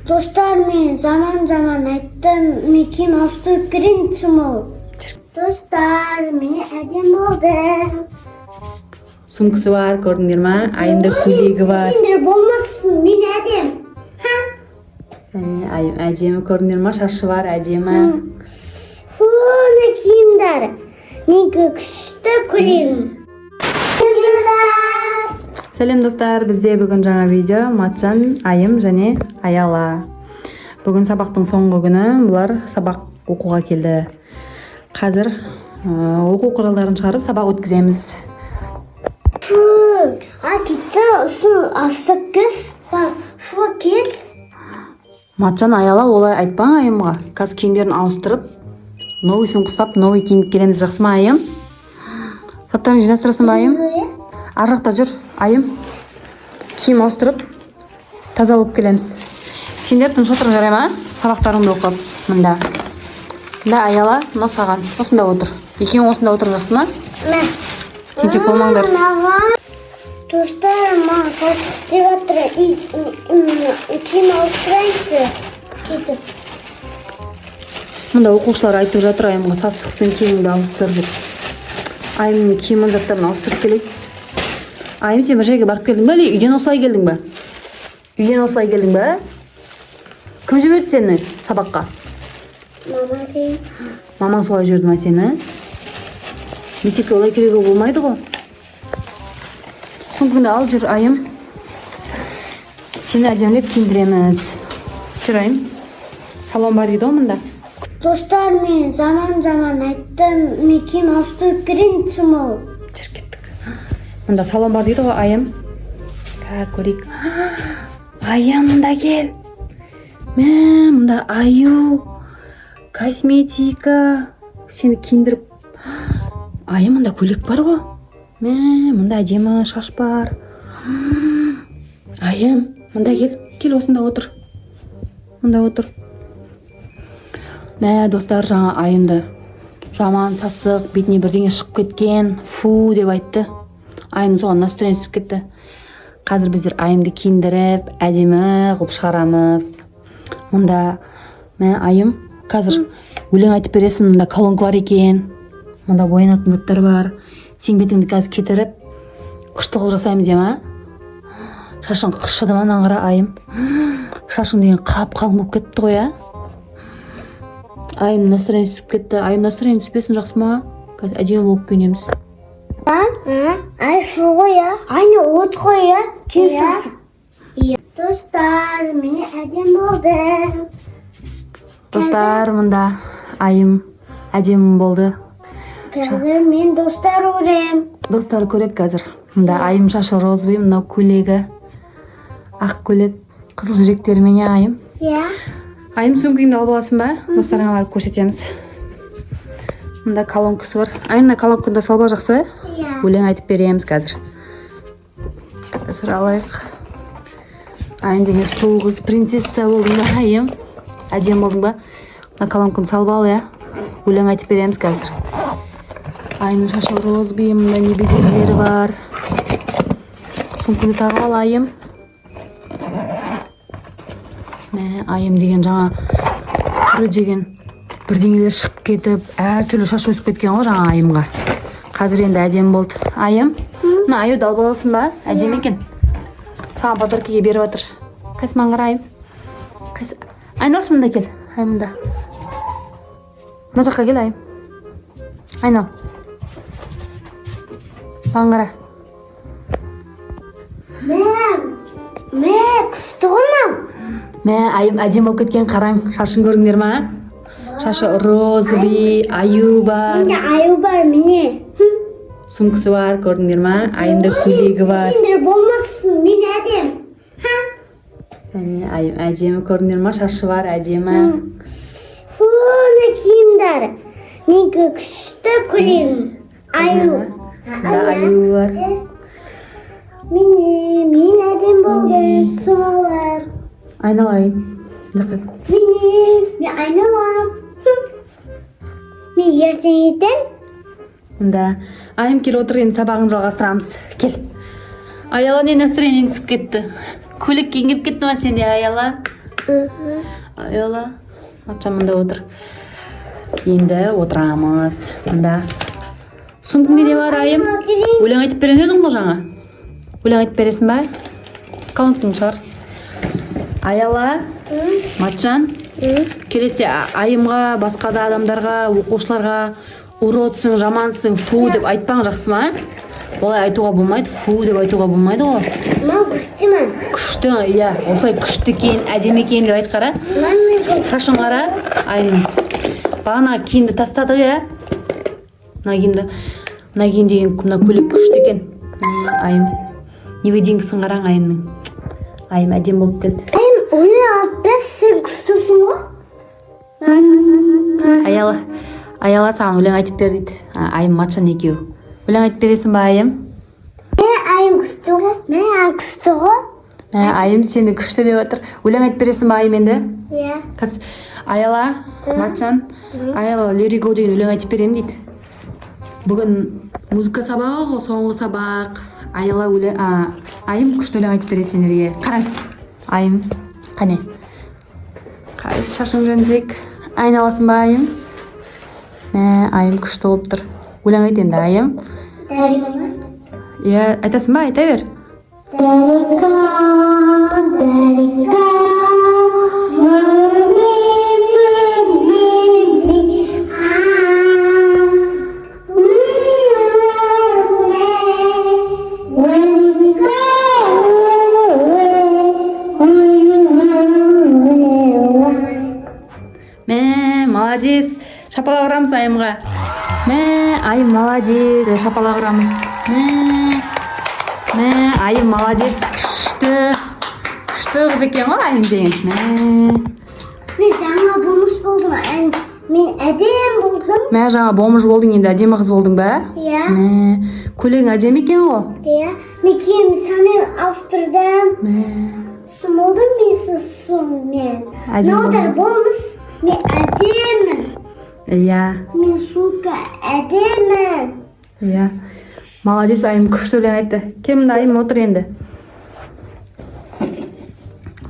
Достар, мен заман-заман айттым, мен киім ауыстырып кірейін шомылып. Достар, міне, әдемі болды. Сумкасы бар, көрдіңдер ма? Айымда көйлегі бар. Сендер болмасын, мен әдем. Ха? Әне, Айым әдемі, көрдіңдер ма? Шашы бар, әдемі. Фу, мына киімдер. Менікі күшті көйлегім. Достар. Сәлем, достар! Бізде бүгін жаңа видео. Матжан, Айым және Аяла. Бүгін сабақтың соңғы күні, бұлар сабақ оқуға келді. Қазір оқу құралдарын шығарып, сабақ өткіземіз. Фу, а кетті, ұсын асты. Фу, кет. Матжан, Аяла, олай айтпаң Айымға. Қазір киімдерін ауыстырып, новый сумка ұстап, новый киініп келеміз, жақсы ма, Айым? Заттарын жинастырасың ба, Айым? Ар жақта жүр, Айым. Киім ауыстырып, таза болып келеміз. Сендер тыныш отырың, жарай ма? Сабақтарыңды оқып. Мында, Аяла, мынау саған. Осында отыр, екеуің осында отыр, жақсы ма? Мә. Тентек болмаңдар. Маған. Достар, маған деп жатыр. И, киім ауыстырайыншы. Кетіп. Мында оқушылар айтып жатыр Айымға: «Сасықсың, киіміңді ауыстыр», — деп. Айымның киімін, заттарын ауыстырып келейік. Айым, сен бір жерге барып келдің ба или үйден осылай келдің ба? Үйден осылай келдің ба? Кім жіберді сені сабаққа? Мама деймін. Мамаң солай жіберді ма сені? Мектепке олай келуге болмайды ғой. Сумкаңды ал, жүр, Айым. Сені әдемілеп киіндіреміз. Жүр, Айым. Салон бар дейді ғой мында. Достар, мен заман-заман айттым, мен киім ауыстырып кірейін шомылып. Жүр, кеттік. Мында салон бар дейді ғой, Айым. Так, көрейік. Айым, мында кел. Мә, мында аю, косметика. Сені киіндіріп. Айым, мында көйлек бар ғой. Мә, мында әдемі шаш бар. Айым, мында кел. Кел, осында отыр. Мында отыр. Мә, достар, жаңа Айымды жаман сасық, бетіне бірдеңе шығып кеткен, фу деп айтты. Айым соған настроение түсіп кетті. Қазір біздер Айымды киіндіріп, әдемі қылып шығарамыз. Мында, мә, Айым, қазір өлең айтып бересің. Мында колонка бар екен. Мында боянатын заттар бар. Сен бетіңді қазір кетіріп, күшті қылып жасаймыз, иә ма? Шашың қышыды ма? Мынаны қара, Айым. Шашың деген қап қалың болып кетіпті ғой, иә? Айым настроение түсіп кетті. Айым, настроение түспесін, жақсы ма? Қазір әдемі болып киінеміз. А? Ай, фу ғой, я. Ай, от қой, я. Киім сасық. Иә. Достар, міне, әдемі болды. Достар, мында Айым әдемі болды. Қазір мен достар көрем. Достар көреді қазір. Мында Айым шашы розовый, мынау көйлегі ақ көйлек, қызыл жүректерімен, иә, Айым? Иә. Айым, сөмкеңді алып аласың ба? Достарыңа барып көрсетеміз. Мында колонкасы бар. Айым, мына колонканы да салып ал, жақсы? Иә. Өлең айтып береміз қазір. Қазір алайық. Айым деген сұлу қыз, принцесса болдың ба, Айым? Әдемі болдың ба? Мына колонканы салып ал, иә. Өлең айтып береміз қазір. Айымның шашы розовый, мында не безеулері бар. Сумканы тағып ал, Айым. Мә, Айым деген жаңа түрі деген бірдеңелер шығып кетіп, әртүрлі шаш өсіп кеткен ғой жаңа Айымға. Қазір енді әдемі болды. Айым, мына аюды алып аласың ба? Әдемі екен. Саған подаркаға беріп жатыр. Қайсы, маған қара, Айым. Қайсы? Айналшы, мында кел. Айым, мында. Мына жаққа кел, Айым. Айнал. Маған қара. Мә, мә, күшті ғой мынау. Мә, Айым әдемі болып кеткен, қараң. Шашын көрдіңдер ма? Шашы розовый, аю бар. Менде аю бар, міне. Сумкасы бар, көрдіңдер ма? Айымда көйлегі бар. Сендер болмасын, мен әдем. Ха? Әне, Айым әдемі, көрдіңдер ма? Шашы бар, әдемі. Фу, мына киімдер. Менікі күшті көйлегім. Аю. Мында аю бар. Міне, мен әдем болдым. Солар. Айналайын. Мына жаққа. Міне, мен айналам. Мен ертең ертең. Мында. Айым, кел, отыр, енді сабағын жалғастырамыз. Кел. Аяла, не настроениең түсіп кетті? Көйлек киген келіп кетті ма сенде, Аяла? Аяла, Матжан мында отыр. Енді отырамыз мында. Сумкаңда не бар, Айым? Өлең айтып беремін дедің ғой жаңа. Өлең айтып бересің ба? Ұмыттың шығар. Аяла, Матжан, келесі Айымға, басқа да адамдарға, оқушыларға уродсың, жамансың, фу деп айтпаң, жақсы ма? Олай айтуға болмайды, фу деп айтуға болмайды ғой. Мам, күшті ма? Күшті, иә, осылай күшті екен, әдемі екен деп айт, қара. Мам. Шашын қара, Айым. Бағана киімді тастадық, иә? Мына киімді, мына киім деген, мына көйлек күшті екен. Міне, Айым. Невидимкасын қараң Айымның. Айым әдемі болып кетті. Айым, өлең алып бер, сен күштісің ғой. Аяла, Аяла саған өлең айтып бер дейді. Айым, Матжан екеуі. Өлең айтып бересің ба, Айым? Мен Айым күшті ғой. Мен Айым күшті ғой. Мә, Айым сені күшті деп отыр. Өлең айтып бересің ба, Айым, енді? Иә. Қазір Аяла, Матжан, Аяла «Let it go» деген өлең айтып беремін дейді. Бүгін музыка сабағы ғой, соңғы сабақ. Аяла өлең, Айым күшті өлең айтып береді сендерге. Қараң. Айым, қане. Қай шашың жөндейік. Айналасың ба, Айым? Мә, Айым күшті болып тұр. Өлең айт енді, Айым. Let it go. Иә, айтасың ба? Айта бер. Let it go, let it go. Me, me, me, me, ah. We let it go, away. Мә, молодец. Шапалақ ұрамыз Айымға. Мә, Айым молодец. Шапалақ ұрамыз. Мә, мә, Айым молодец. Күшті. Күшті қыз екен ғой Айым деген. Мә. Мен жаңа бомж болдым. Мен әдемі болдым. Мә, жаңа бомж болдың, енді әдемі қыз болдың ба? Иә. Мә, көйлегің әдемі екен ғой. Иә. Мен киім сәмен ауыстырдым. Мә. Сұм болдым мен сұммен. Әдемі Мынаулар бомж. Мен әдемі. Иә. Мен сумка әдемі. Иә. Молодец, Айым күшті өлең айтты. Кел мында, Айым, отыр енді.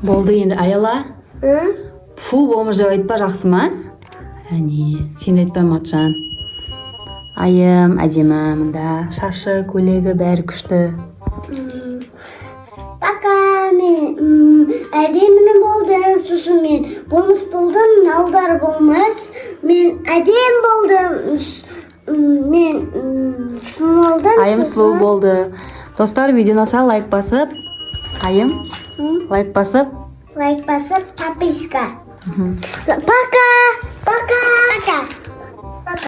Болды енді, Аяла. Ы? Фу, бомж деп айтпа, жақсы ма? Әне, сен де айтпа, Матжан. Айым әдемі мында. Шашы, көйлегі бәрі күшті. Пока мен әдемі болдым. Сосын мен бомж болдым. Мынаулар болмас. Мен әдемі болдым. Мен сұлу болдым. Айым сұлу болды. Достар, видео ұнаса, лайк басып, Айым, М, лайк басып. Лайк басып, подписка. Мхм. Пока.